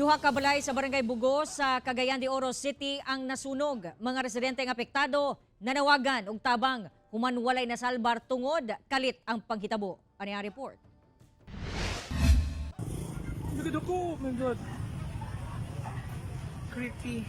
Duha ka balay sa Barangay Bugo sa Cagayan de Oro City ang nasunog. Mga residente ang apektado nanawagan og tabang human walay nasalbar tungod kalit ang panghitabo. Ani ang report. Look at the, oh my God. Creepy.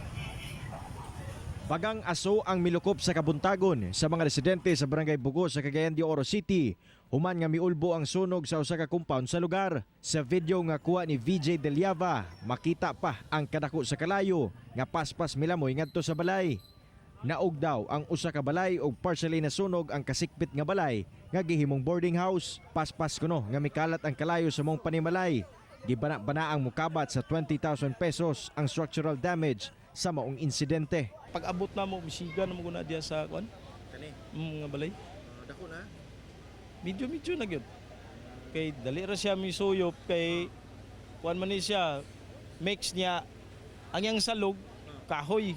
Bagang aso ang milukop sa kabuntagon sa mga residente sa Barangay Bugo sa Cagayan de Oro City. Human nga miulbo ang sunog sa usa ka compound sa lugar. Sa video nga kuha ni VJ Deliava, makita pa ang kadako sa kalayo nga paspas milamoy ngadto sa balay. Naog daw ang usa ka balay og partially nasunog ang kasikbit nga balay nga gihimong boarding house. Paspas kuno nga mikalat ang kalayo sa maong panimalay. Gibana-bana ang mukabat sa 20,000 pesos ang structural damage sa maong insidente. Pag abot na mo, misiga na mo guna diya sa kwan. Kani? Nga balay. Dako na. Medyo medyo na gyud. Kay dali ra siya misuyop kay kuan man ni siya, mix niya ang iyang salog kahoy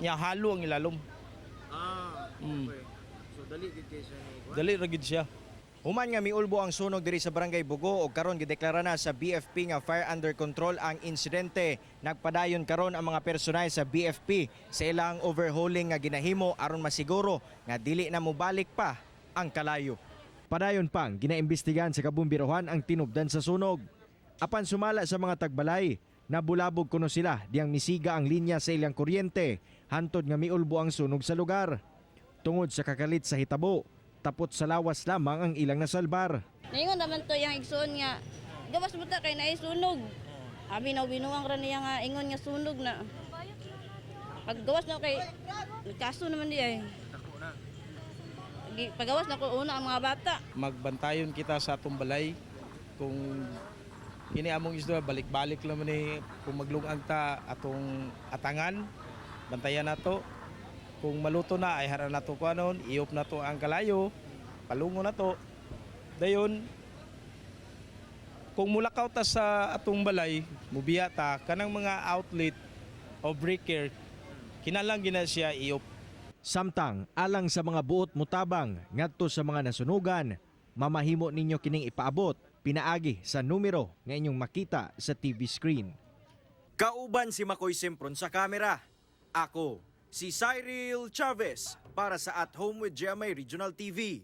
niya, halo ang ilalom. Ah, So dali gid kay siya ni Dali ra gyud siya. Human nga miulbo ang sunog diri sa Barangay Bugo og karon gideklara na sa BFP nga fire under control ang insidente. Nagpadayon karon ang mga personal sa BFP sa ilang overhauling nga ginahimo aron masiguro nga dili na mobalik pa ang kalayo. Padayon pang ginaimbestigahan sa kabumbirohan ang tinubdan sa sunog. Apan sumala sa mga tagbalay, nabulabog kuno sila diyang misiga ang linya sa ilang kuryente hantod nga miulbo ang sunog sa lugar. Tungod sa kakalit sa hitabo, tapot sa lawas lamang ang ilang nasalbar. Ningon naman to yang igsoon nga gawas mo ta kay naay sunog. Abi na binuang ra niya nga ingon nga sunog na. Paggawas na kay kaso naman diya eh. Pagawas na ko una ang mga bata. Magbantayon kita sa atong balay kung kini among isda, balik-balik lang man ni. Kung maglungang ta atong atangan, bantayan nato. Kung maluto na ay hara nato kuanon, iop nato ang kalayo, palungo nato dayon. Kung mulakaw ta sa atong balay, mubiya ta, kanang mga outlet o breaker, kinahanglan gina siya iop. Samtang alang sa mga buot mutabang ngadto sa mga nasunugan, mamahimo ninyo kining ipaabot pinaagi sa numero nga inyong makita sa TV screen. Kauban si Makoy Sempron sa kamera. Ako, si Cyril Chavez para sa At Home with GMA Regional TV.